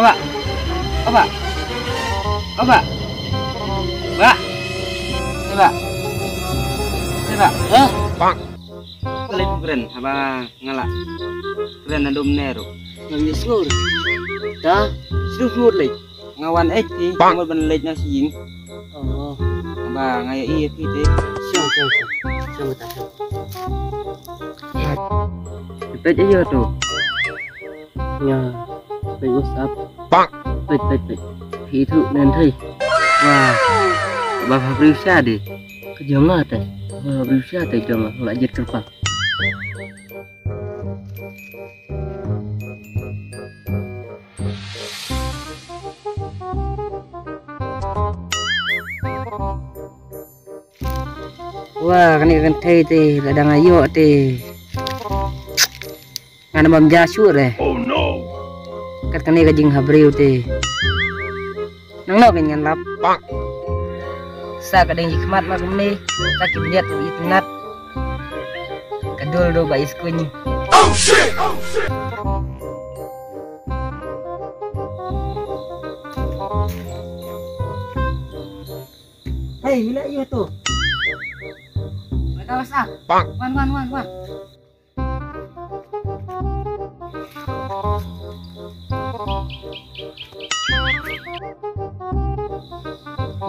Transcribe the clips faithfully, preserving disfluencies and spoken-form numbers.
Aba. Aba. Aba. Ba. Aba. Aba. Hah? Bang. Lei kren haba nga lah kren nadum ne ruh. Ngam ïohsngew. Ta sdang ngut lei. Nga wan eh ti, bang, ngut ban leit na sing. Oh. Ba nga ïa i ïa phi te. Siang, siang, siang. Siang, siang. Peit ïa tu. Nga peit WhatsApp. Peit, peit, peit. Hi tu nen thei. Wah. Ba ha briew sha de. Ka jong nga te. Ba ha briew sha te jong nga la jied kyrpang. Wah, kane ka kynthei te, lada nga ïoh te, ngan ym bam ja shuh re. Oh no. Kat kane ka jinghabriew te. Nang noh kan ngan lap. Sa ka dang ïa khmat ma kumne, sa ki bniat u itynnat. Ka dul do ba iskuin. Oh shit! Oh shit! Hey, mila ïa tu. Mereka WhatsApp. Wan, wan, wan, wan.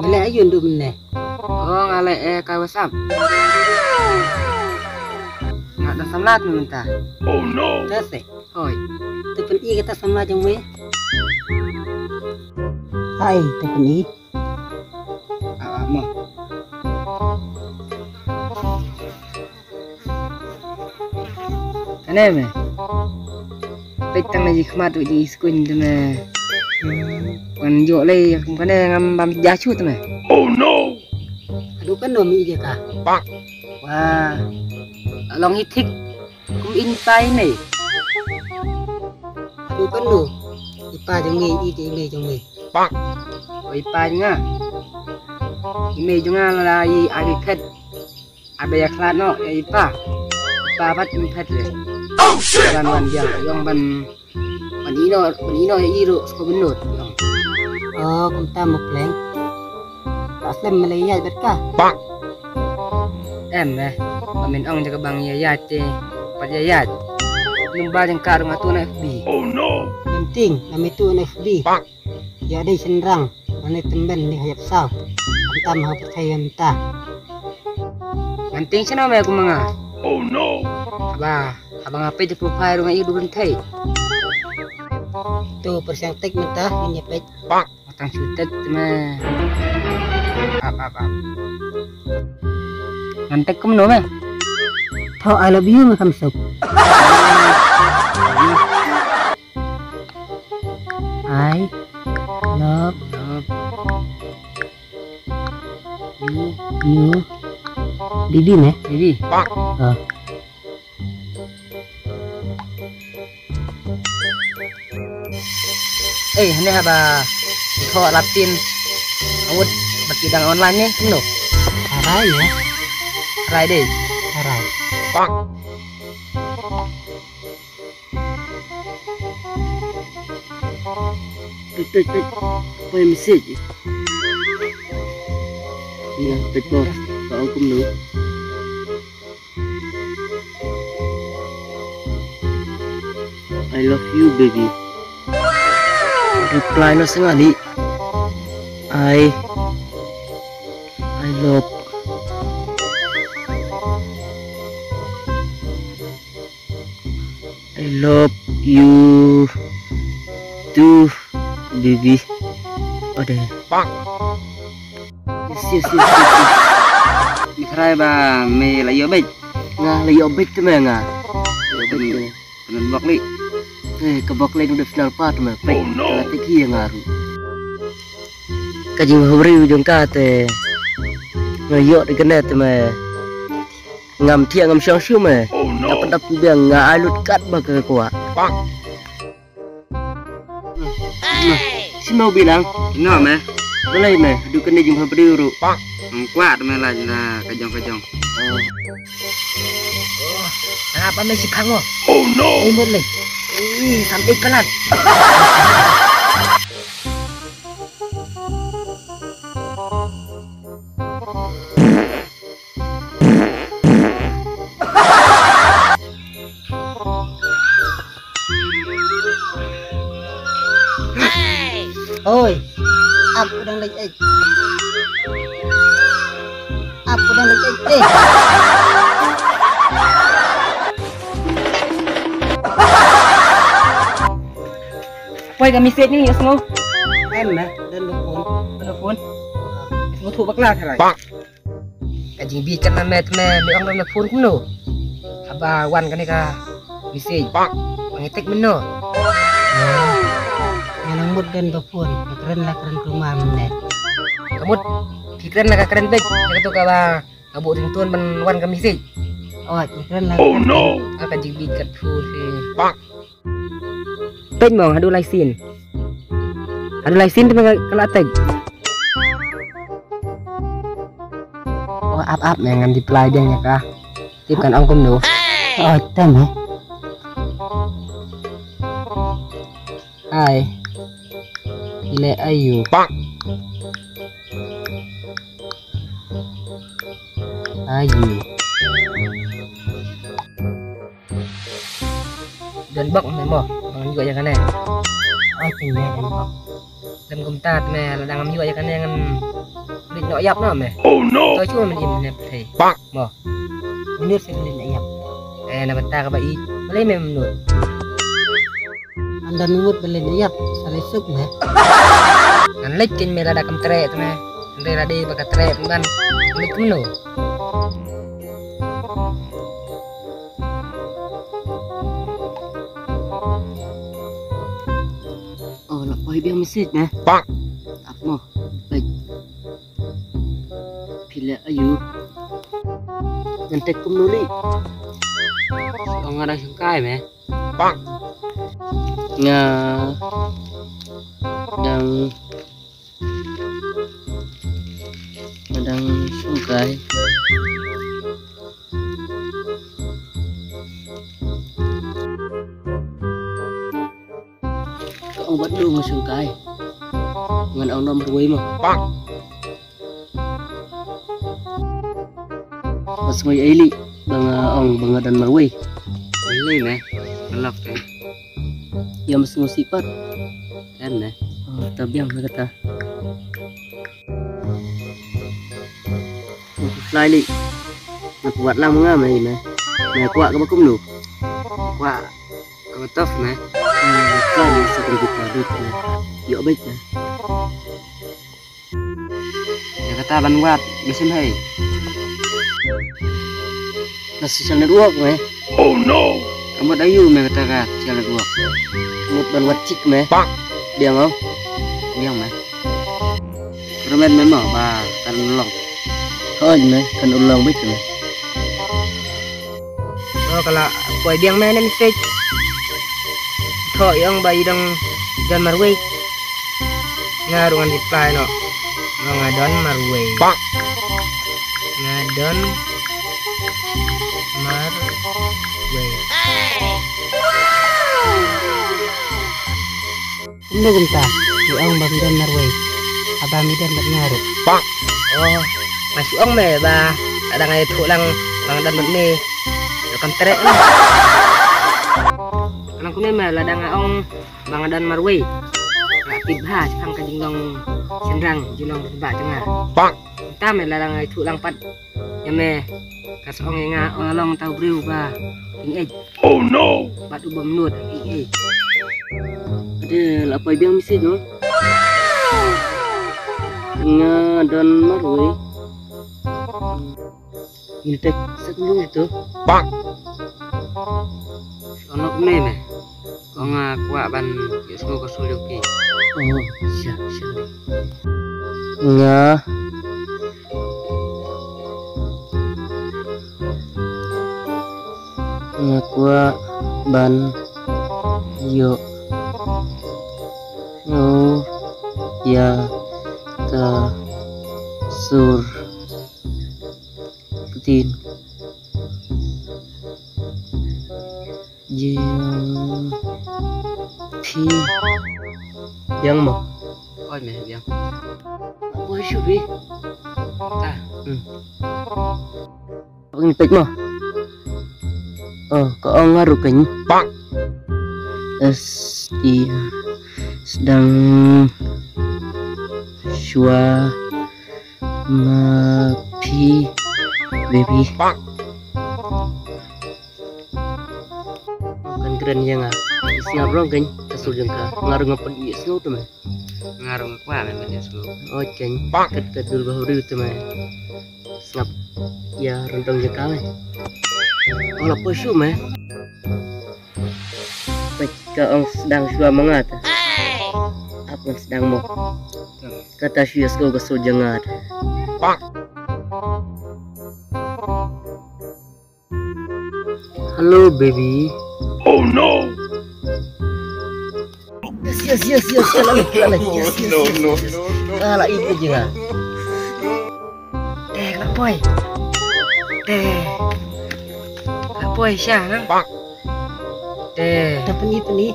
Mila ïa tu ne. Oh, nga leh, eh, ka WhatsApp. Nga da samla tu mynta. Oh no. Te se. Hoi. Te pyni kata samla jong me. Hai, te pyni. Ah, ah, mo. Kane me. Peit tang na ji khmat u ji iskuin te me. Wan jo lei kum kane ngam bam ja shuh te me. Oh no. Aduh kan no mi je ka. Wah. Long i thik. Kum in pai me. Aduh kan no. I pa jong me i te i me jong me. Oi pa jong nga. I mei jong nga la i ai phet. Abe ïa khlad noh ïa i pa. I pa pat i phet le. Wan wan biang ïong ban ban ino ban ino ïa i ruh sko benut. Oh, kumta mo pleng. Ta slem me le ïa bet ka. Em eh. Ba men ong jaka bang ïa ïa te. Pat ïa ïa. Num ba jeng ka ruh nga tu na F B. Oh no. Penting na me tu na F B. Ïa dei shynrang, mane tymmen ni ha ïap saw. Khamtam ha pyrthei mynta. Ngan tieng shano me kum nga. Oh no. Haba, haba nga peit profile ruh nga ïoh du kynthei. Tu pyrshang tek mynta ngin ïa peit. Nga tang shu tek te me. Ap ap ap. Ngan tek kumno me? Tho I love you me kham suk. I love, love you. You. Didi ne? Didi. Ah. Eh, ne haba. Tho lapin. Awut baki dang online ne, no. Arai ya. Arai deh. Arai. Tek, tek, tek. Apa yang message? Ina, tek ko. Ka ong kumno. I love you, baby. Reply no sngani. I, I love. I love you too, baby. Ade. Yes, yes, yes, yes, yes. Ni khrai ba me la ïoh beit. Nga la ïoh beit te me nga. Ïoh beit te me. Kena bok li. Eh, ka bok li ndu final part me. Peit. Oh, no. Ka la tik hi nga ruh. Ka jinghabriew jong ka te. Nga ïoh de kane te me. Ngam thiah ngam shong shu me. Oh, no. Dap dap biang nga ai lut kat ba ka kwah. Bang. Simo bilang. No me. Balei me? Du kane jinghabriew ruh. Bang. Ngam kwah me la la ka jong ka jong. Oh. Ngapa me si phango? Oh no. Imut le. Ih, sampai pelan. Oi, ap u dang leit eit. Ap u dang leit eit. Eh. Poi ka message ni, ïohsngew. Em, eh, don ba phone. Don ba phone. Ïohsngew thuh bakla tharai. Ka jingbieit katne me, me ong don ba phone kumno? Haba wan kane ka message. Ba ngi tek mynno. Nga nang mut don ba phone. Ka kren la kren kumne. Ka mut, ki kren la ka kren beit. Kato kaba Nga buh ringtone ban wan ka message. Oh, ki kren la. Oh no. Ah, ka jingbit kat phu si. Peit mo, haduh lai sien. Haduh lai sien te ka la teg. Oh, ap ap me ngan reply dia ïa ka. Tip kan ong kumno. Oh, tem eh. Hai. Phi leh aiu? Aiu? Don bok me mo, ngan ïoh ïa kane. Ai, phi leh don bok. Lem kumta me, lada ngam ïoh ïa kane ngan leit noh ïap noh me. Oh no. To shu men im ne phi. Mo. Mynta shu leit noh ïap. Eh, na bynta kaba ïeit. Balei me mynta? Ynda ngut ba leit ïap, sa leit suk ne. Ngan leit kein me lada kam treh te me. Hynrei lada ba ka treh pynban. Leit kumno? Oh, la poi biang message ne. Pak. Ap mo. Leit. Phi leh aiu? Ngan tek kumno li? Ong nga dang shongkai me. Nga dang, nga dang shongkai. Ka ong bad du nga shongkai. Ngan ong noh marwei mo. Ba sngew ei li ba nga ong ba nga don marwei. Ei li ne. Ngelok te. Ïa, ba sngew sih pat. Em ne. Oh, ta biang na kata. Reply li. Nga kwah lang nga me me. Me kwah kaba kumno? Kwah kaba tough me. Hmm, kan sa kum kita bit me. Ïoh bit me. Ïa kata ban wad, me sim hei. Na social network me. Oh no. Ka mut aiu me kata ka social network? Ka mut ban wad chick me. Pak. Biang o. Biang me. Rumet me mo ba kan long. Hoi me kan long bit me. Oh, ka la poi biang me ne message. Tho ïong ba i dang don marwei. Nga ruh ngan reply noh. Nga don marwei. Nga don marwei. Kumno kumta? Ngi ong ba mi don marwei. Haba mi don bad nga ruh. Oh, nga shu ong me ba lada nga ïathuh lang ba nga don bad me, ïoh kam treh. Ka long kumne me, lada nga ong ba nga don marwei, nga tip bha shaphang ka jinglong shynrang, jinglong ba jong nga. Kumta me, lada nga ïathuh lang pat ïa me, ka sa ong ïa nga, ong nga long uta u briew ba ïeit. Oh no! Bad u bym nud, eh, eh. Ade, la poi biang message, no? Nga don marwei. Ngin tek sa kynduh ito. Bang! Ono kumne me. Ko nga kwah ban ïohsngew ka sur jong phi. Oh, sha, sha. Nga Nga kwah ban ïoh, ïoh ïa ka sur ktien jong phi. Biang mo? Oi me, biang. Oi shu bi. Ta. Hmm. Peit mo. Oh, ka ong nga ruh keiñ. Pak. Es ti sdang Shuwa ma phi, baby. Kan kren ïa nga. Sngap rong kein ka sur jong ka. Nga ruh nga pat ïohsngew te me. Nga ruh nga kwah me ban ïohsngew. Oi kein. Kat ka dur ba huri te me. Sngap ïa ryndong jong ka me. Ong la poi shuh me. Peit ka ong sdang shuwa ma nga te. Ap ngan sdang mo. Kata shu ïohsngew ka sur jong nga te. Hello, baby. Oh no! Yes, yes, yes, yes. Ka la leh, ka la leh. Yes, yes, yes, yes. Ka la ïeit ka jingïa. Te, ka la poi. Te. Ka la poi sha, na. Te. Te pyni, pyni.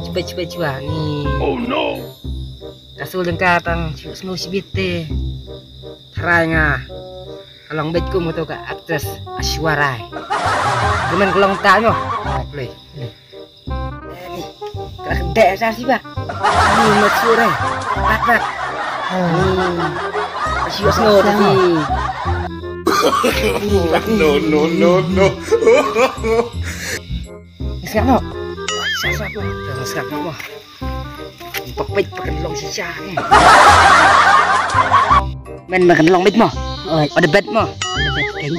Cepat, cepat, cepat ni. Oh no! Ka sur jong ka tang shu sngew shibit te. Tharai nga. Ka long beit kum kato ka actress Aishwarya Rai. Kumne ka long ta nyo. Play. Ka la kdeh sa siba. Ni mat sure. Pat pat. Ni. Shu sngew ta ni. No, no, no, no. Sngap mo. Sngap, sngap mo. Sngap mo. Pak peit, pak kan long shisha. Men, men kan long beit mo. Oi. Ada bet mo. Ada bet kan.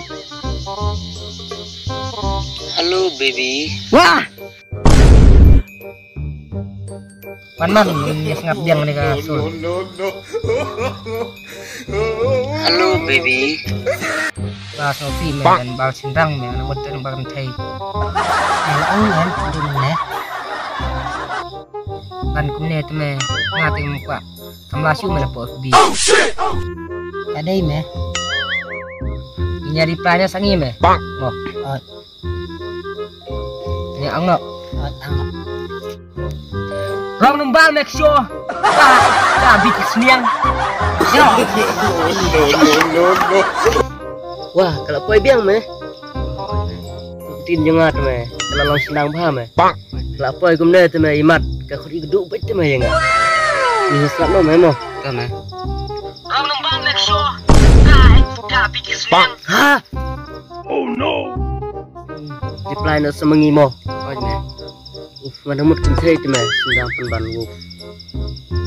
Hello, baby. Wah. Man man, ni sngap biang ni ka sur. No, no, no. Hello, baby. Ba sngap phi me, ban bal shin rang me, na mut ten ba kan thei. Ni la ang me, dun me. Ban kumne te me, nga te ngam kwah. Kam la shu me na post bi. Ka dei me. Ini hari reply nya sangi me. Mo. Oh. Ini ang no. Oh, ang no. Rong numbal make sure. Ka, ka bit sniang. Yo. No, no, no, no. Wah, ka la poi biang me. Tin jong nga te me. Ka la long shnang bha me. Ka la poi kumne te me imat. Ka khot i kdu beit te me ïa nga. Ni sngap no me mo. Ka me. Rong numbal make sure. Ka, ka bit sniang. Ha? Oh no. Reply na sa mangi mo. Oi me. Uf, mana mut kin thei te me, sendang pynban uf.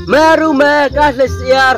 Maru me, ka hle siar.